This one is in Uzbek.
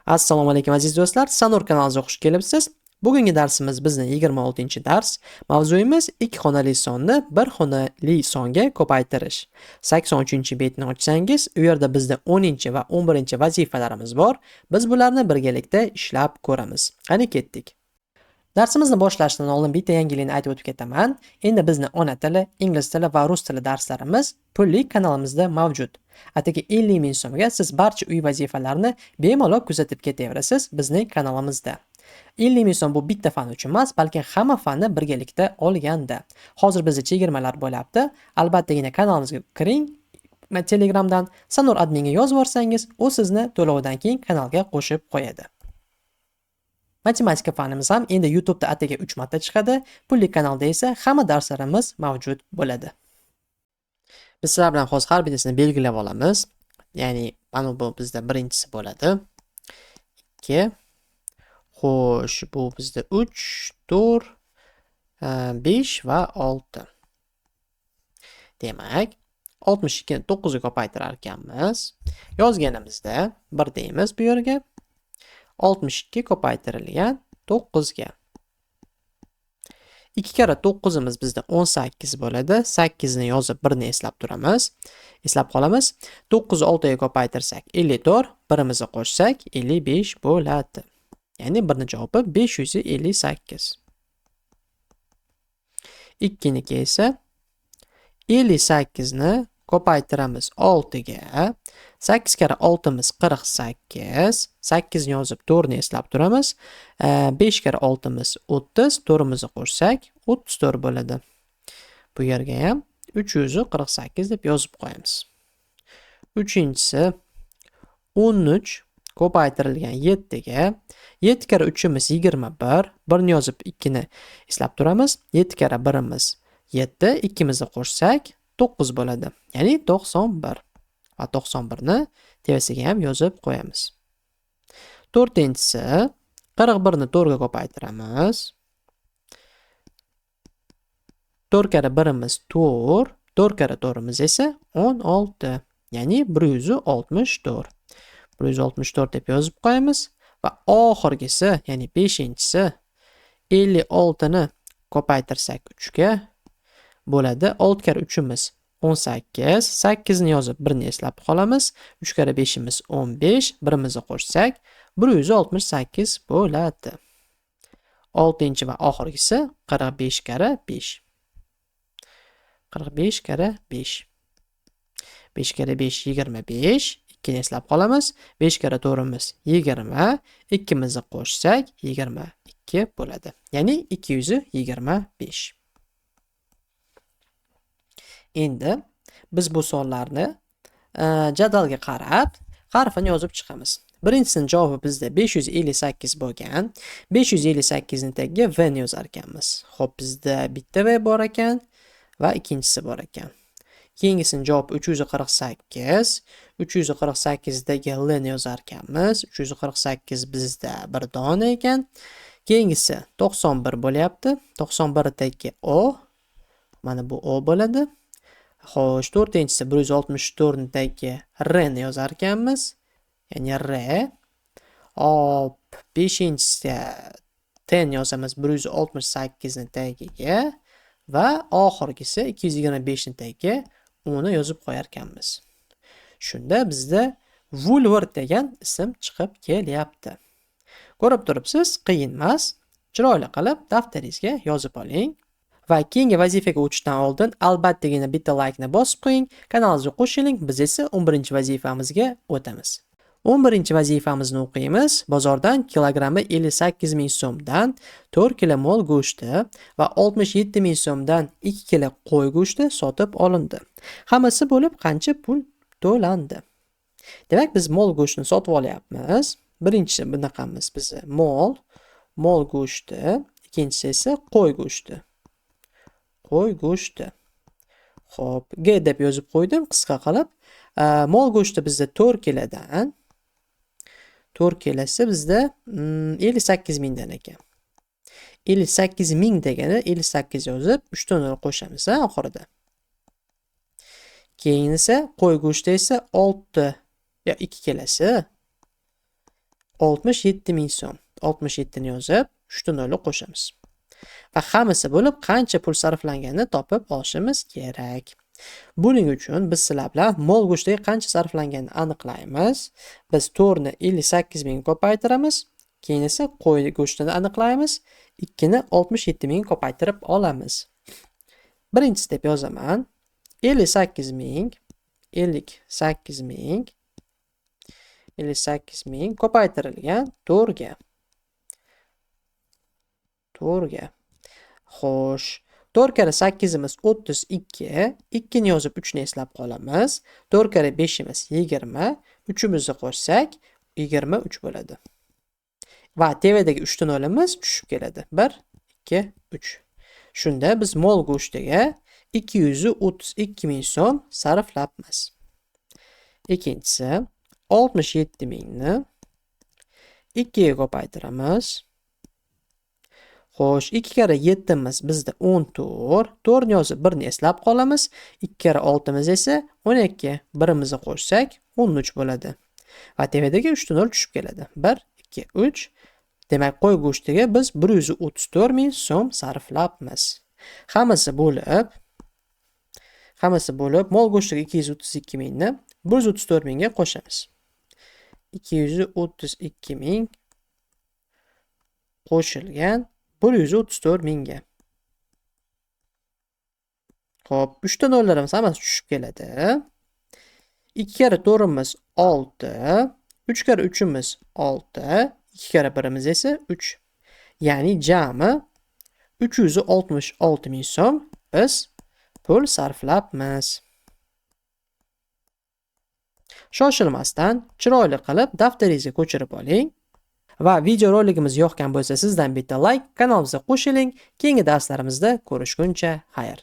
Assalomu alaykum aziz do'stlar, Sanur kanalimizga xush kelibsiz. Bugungi darsimiz bizning 26-dars. Mavzuyimiz ikki xonali sonni bir xonali songa ko'paytirish. 83-betni ochsangiz, u yerda bizda 10 va 11 vazifalarimiz bor. Biz bularni birgalikda ishlab ko'ramiz. Qani ketdik. Darsimizni boshlashdan oldin bitta yangilikni aytib o'tib ketaman. Endi bizni ona tili, ingliz tili va rus tili darslarimiz pulli kanalimizda mavjud. Atigi 50 ming so'mga siz barcha uy vazifalarini bemalol kuzatib ketaverasiz bizning kanalimizda. 50 ming so'm bu bitta fan uchun emas, balki hamma fanni birgalikda olganda. Hozir bizda chegirmalar bo'lyapti. Albattagina kanalimizga kiring, Telegramdan Sanur adminga yozib yuborsangiz, u sizni to'lovdan keyin kanalga qo'shib qo'yadi. Matematika fanimiz ham endi YouTube'da atigi 3 marta chiqadi. Pulli kanalda esa hamma darslarimiz mavjud bo'ladi. Biz sizlar bilan hozir har bittasini belgilab olamiz. Ya'ni mana bu bizda birinchisi bo'ladi. 2. Xo'sh, bu bizda 3, 4, 5 va 6. Demak, 62 ni 9 ga ko'paytirar ekanmiz. Yozganimizda 1 deymiz bu yerga. 62 ko'paytirilgan 9 ga. 2 karra 9imiz bizda 18 bo'ladi. 8 ni yozib 1 ni eslab turamiz. Eslab qolamiz. 9 6 ga ko'paytirsak 54, birimizni qo'shsak 55 bo'ladi. Ya'ni birni javobi 558. 2niki esa 58 ni ko'paytiramiz 6 ga. 8 karra 6imiz 48. 8 ni yozib 4 ni eslab turamiz. 5 karra 6imiz 30, 4imizni qo'shsak 34 bo'ladi. Bu yerga ham 348 deb yozib qo'yamiz. Uchinchisi 13 ko'paytirilgan 7 ga. 7 karra 3imiz 21, 1 ni yozib 2 ni eslab turamiz. 7 karra 1imiz 7, 2mizni qo'shsak 9 bo'ladi. Ya'ni 91. Va 91 ni tepasiga ham yozib qo'yamiz. To'rtinchisi 41 ni 4 ga ko'paytiramiz. 4 karra 1imiz 4, 4 karra 4imiz esa 16. Ya'ni 164. 164 deb yozib qo'yamiz va oxirgisi, ya'ni 5-inchisi 56 ni ko'paytirsak 3 ga bo'ladi. 6 karra 3imiz 18, 8 ni yozib 1 ni eslab qolamiz. 3 karra 5imiz 15, birimizni qo'shsak 168 bo'ladi. 6-va oxirgisi 45 karra 5. 45 karra 5. 5 karra 5 25, 2 ni eslab qolamiz. 5 karra 4imiz 20, 2mizni qo'shsak 22 bo'ladi. Ya'ni 225. Endi biz bu sonlarni jadvalga qarab harfini yozib chiqamiz. Birinchisining javobi bizda 558 bo'lgan. 558 ni tagiga V ni yozar ekanmiz. Xo'p, bizda bitta V bor ekan va ikkinchisi bor ekan. Keyingisining javobi 348. 348 dagi L ni yozar ekanmiz. 348 bizda bir dona ekan. Keyingisi 91 bo'lyapti. 91 dagi O. Mana bu O bo'ladi. Xo'sh, to'rtinchisi 164 ni tagiga R ni yozar ekanmiz. Ya'ni R. Hop, beshinchisiga T ni yozamiz 168 ni tagiga va oxirgisi 225 ni tagiga uni yozib qo'yar ekanmiz. Shunda bizda Woolworth degan ism chiqib kelyapti. Ko'rib turibsiz, qiyin emas. Chiroyli qilib daftaringizga yozib oling. Va keyingi vazifaga o'tishdan oldin albattagina bitta laykni bosib qo'ying, kanalimizga qo'shiling. Biz esa 11-vazifamizga o'tamiz. 11-vazifamizni o'qiymiz. Bozordan kilogrammi 58 ming so'mdan 4 kilo mol go'shti va 67 ming so'mdan 2 kilo qo'y go'shti sotib olindi. Hammasi bo'lib qancha pul to'landi? Demak, biz mol go'shtini sotib olyapmiz. Birinchisi bunaqamiz biz mol go'shti, ikkinchisi esa qo'y go'shti. Qo'y go'shti. Xo'p, G deb yozib qo'ydim qisqa qilib. Mol go'shti bizda 4 kilodan. 4 kilosi bizda 58 mingdan ekan. 58 ming degani 58 yozib 3 ta nol qo'shamiz oxirida. Keyin esa qo'y go'shti esa 6 yo 2 kilosi. 67 ming so'm. 67 ni yozib, 3 nolni qo'shamiz. Va hammasi bo'lib qancha pul sarflanganini topib olishimiz kerak. Buning uchun biz sizlar bilan mol go'shtiga qancha sarflanganini aniqlaymiz. Biz 4 ni 58 ming ko'paytiramiz. Keyin esa qo'y go'shtini aniqlaymiz. 2 ni 67 ming ko'paytirib olamiz. Birinchisi deb yozaman. 58 ming, 58 ming, 58 ming ko'paytirilgan 4 ga. 4 ga. Xo'sh, 4 karra 8imiz 32, 2 ni yozib 3 ni eslab qolamiz. 4 karra 5imiz 20, 3imizni qo'shsak 23 bo'ladi. Va tepadagi 3 ta nolimiz tushib keladi. 1, 2, 3. Shunda biz mol go'shtiga 232 ming so'm sarflabmiz. Ikkinchisi 67 mingni 2 ga ko'paytiramiz. Xo'sh, 2 karra 7imiz bizda 14, 4 ni yozib 1 ni eslab qolamiz. 2 karra 6imiz esa 12, birimizni qo'shsak 13 bo'ladi. Va tepadagi 3 ta nol tushib keladi. 1, 2, 3. Demak, qo'y go'shtiga biz 134 ming so'm sarflabmiz. Hammasi bo'lib mol go'shtiga 232 mingni 134 mingga qo'shamiz. 232 ming qo'shilgan 134 mingga. Xo'p, 3 ta nollarimiz hammasi tushib keladi. 2 karra 4imiz 6, 3 karra 3imiz 6, 2 karra 1imiz esa 3. Ya'ni jami 366 ming so'm biz pul sarflabmiz. Shoshilmasdan chiroyli qilib daftaringizga ko'chirib oling. Va video roligimiz yoqgan bo'lsa sizdan bitta like, kanalimizga qo'shiling. Keyingi darslarimizda ko'rishguncha xayr.